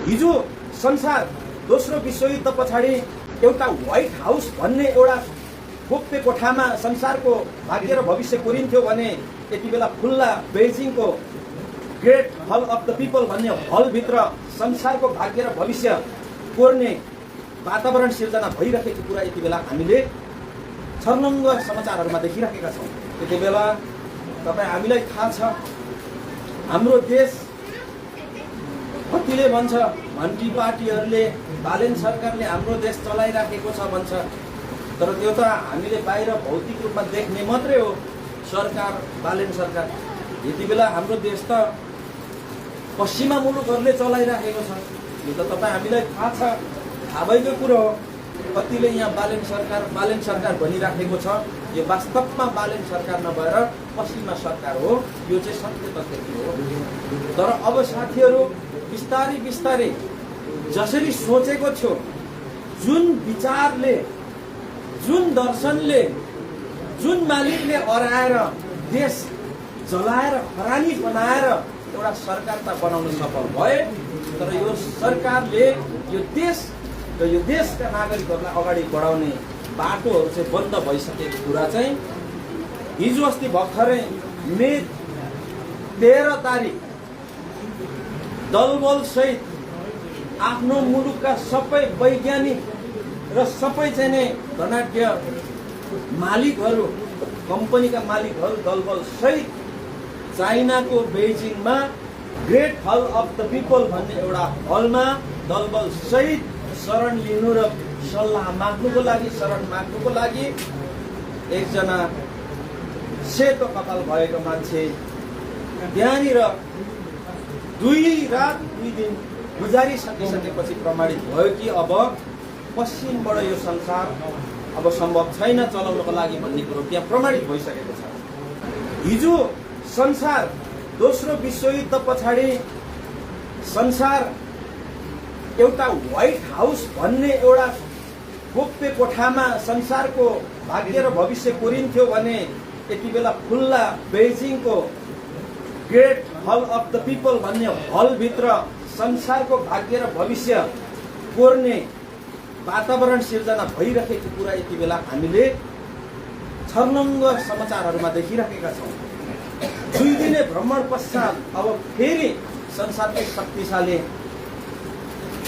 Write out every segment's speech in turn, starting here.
हिजो संसार दोस्रो विश्वयुद्ध पछाडि एउटा व्हाइट हाउस भन्ने एउटा गोप्य कोठामा संसारको भाग्य र भविष्य कोरिन्थ्यो भने यति बेला खुल्ला बेजिङको great hall of the people भन्ने हलभित्र संसारको भाग्य र भविष्य कोर्ने वातावरण सिर्जना भइरहेको कुरा यति बेला हामीले छर्लङ्ग समाचारहरूमा देखिरहेका छौँ। त्यति बेला तपाईँ हामीलाई थाहा छ हाम्रो देश कतिले भन्छ भन्टी पार्टीहरूले बालेन सरकारले हाम्रो देश चलाइराखेको छ भन्छ, तर त्यो त हामीले बाहिर भौतिक रूपमा देख्ने मात्रै हो सरकार, बालेन सरकार। यति बेला हाम्रो देश त पश्चिमा मुलुकहरूले चलाइराखेको छ। यो त तपाईँ हामीलाई थाहा छ, थाहा भएको कुरो हो। कतिले यहाँ बालेन सरकार भनिराखेको छ, यो वास्तवमा बालेन सरकार नभएर पश्चिमा सरकार हो। यो चाहिँ सत्य तथ्य हो। तर अब साथीहरू बिस्तारै बिस्तारै जसरी सोचेको थियो, जुन विचारले, जुन दर्शनले, जुन मालिकले अराएर देश जलाएर खरानी बनाएर एउटा सरकार त बनाउन सफल भए, तर यो सरकारले यो देश र यो देशका नागरिकहरूलाई अगाडि बढाउने बाटोहरू चाहिँ बन्द भइसकेको कुरा चाहिँ हिजो अस्ति भर्खरै मे 13 तारिक दलबल सहित आफ्नो मुलुकका सबै वैज्ञानिक र सबै चाहिँ नै धनाढ्य मालिकहरू, कम्पनीका मालिकहरू दलबल सहित चाइनाको बेजिङमा great hall of the people भन्ने एउटा हलमा दलबल सहित शरण लिनु र सल्लाह माग्नुको लागि, शरण माग्नुको लागि एकजना सेतो कपाल भएको मान्छे त्यहाँनिर 2 रात 2 दिन गुजारिसकेपछि प्रमाणित भयो कि अब पश्चिमबाट यो संसार अब सम्भव छैन चलाउनको लागि भन्ने कुरो त्यहाँ प्रमाणित भइसकेको छ। हिजो संसार दोस्रो विश्वयुद्ध पछाडि संसार एउटा व्हाइट हाउस भन्ने एउटा गोप्य कोठामा संसारको भाग्य र भविष्य कोरिन्थ्यो भने यति बेला खुल्ला बेजिङको great hall of the people भन्ने हलभित्र संसारको भाग्य र भविष्य कोर्ने वातावरण सिर्जना भइरहेको कुरा यति बेला हामीले छर्लङ्ग समाचारहरूमा देखिरहेका छौँ। 2 दिने भ्रमण पश्चात अब फेरि संसारकै शक्तिशाली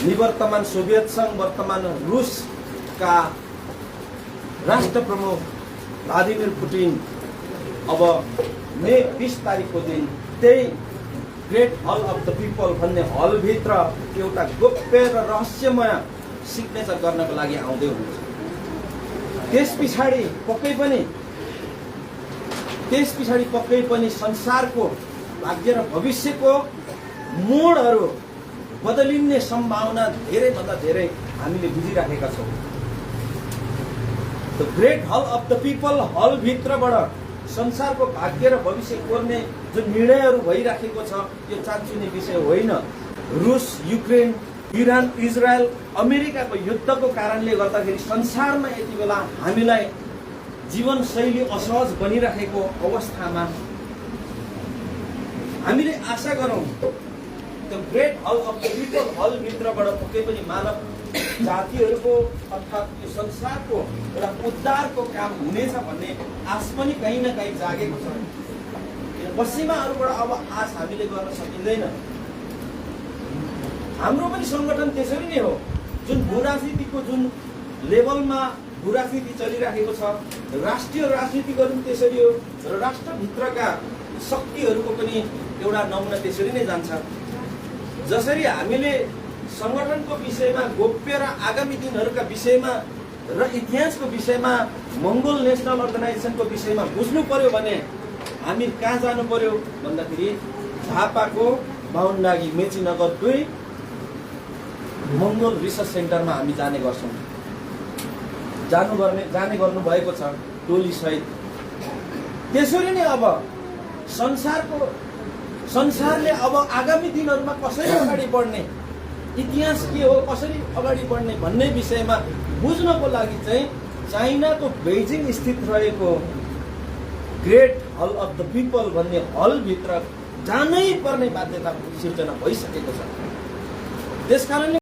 निवर्तमान सोभियत संघ, वर्तमान रुसका राष्ट्र प्रमुख भ्लादिमिर पुटिन अब मे 20 तारिकको दिन त्यही great hall of the people भन्ने हलभित्र एउटा गोप्य र रहस्यमय सिग्नेचर गर्नको लागि आउँदै हुनुहुन्छ। त्यस पछाडि पक्कै पनि संसारको भाग्य र भविष्यको मोडहरू बदलिने सम्भावना धेरैभन्दा धेरै हामीले बुझिराखेका छौँ। The great hall of the people हलभित्रबाट संसारको भाग्य र भविष्य कोर्ने जुन निर्णयहरू भइराखेको छ यो चान्चुने विषय होइन। रुस, युक्रेन, इरान, इजरायल, अमेरिकाको युद्धको कारणले गर्दाखेरि संसारमा यति बेला हामीलाई जीवनशैली असहज बनिरहेको अवस्थामा हामीले आशा गरौँ त्यो great hall of the people हलभित्रबाट पक्कै पनि मानव जातिहरूको अर्थात् यो संसारको एउटा उद्धारको काम हुनेछ भन्ने आश पनि कहीँ न कहीँ जागेको छ। पश्चिमाहरूबाट अब आश हामीले गर्न सकिँदैन। हाम्रो पनि सङ्गठन त्यसरी नै हो। जुन भूराजनीतिको जुन लेभलमा भूराजनीति चलिरहेको छ, राष्ट्रिय राजनीतिको पनि त्यसरी हो र राष्ट्रभित्रका शक्तिहरूको पनि एउटा नमुना त्यसरी नै जान्छ। जसरी हामीले सङ्गठनको विषयमा, गोप्य र आगामी दिनहरूका विषयमा र इतिहासको विषयमा, मङ्गोल नेसनल अर्गनाइजेसनको विषयमा बुझ्नु पर्यो भने हामी कहाँ जानु पर्यो भन्दाखेरि झापाको बाहुनडाँगी मेचीनगर 2 मङ्गोल रिसर्च सेन्टरमा हामी जाने गर्छौँ। जाने गर्नु भएको छ टोली सहित। त्यसरी नै अब संसारले अब आगामी दिनहरूमा कसरी अगाडि बढ्ने, इतिहास के हो, कसरी अगाडि बढ्ने भन्ने विषयमा बुझ्नको लागि चाहिँ चाइनाको बेजिङ स्थित रहेको great hall of the people भन्ने हलभित्र जानै पर्ने बाध्यता सिर्जना भइसकेको छ। त्यसकारणले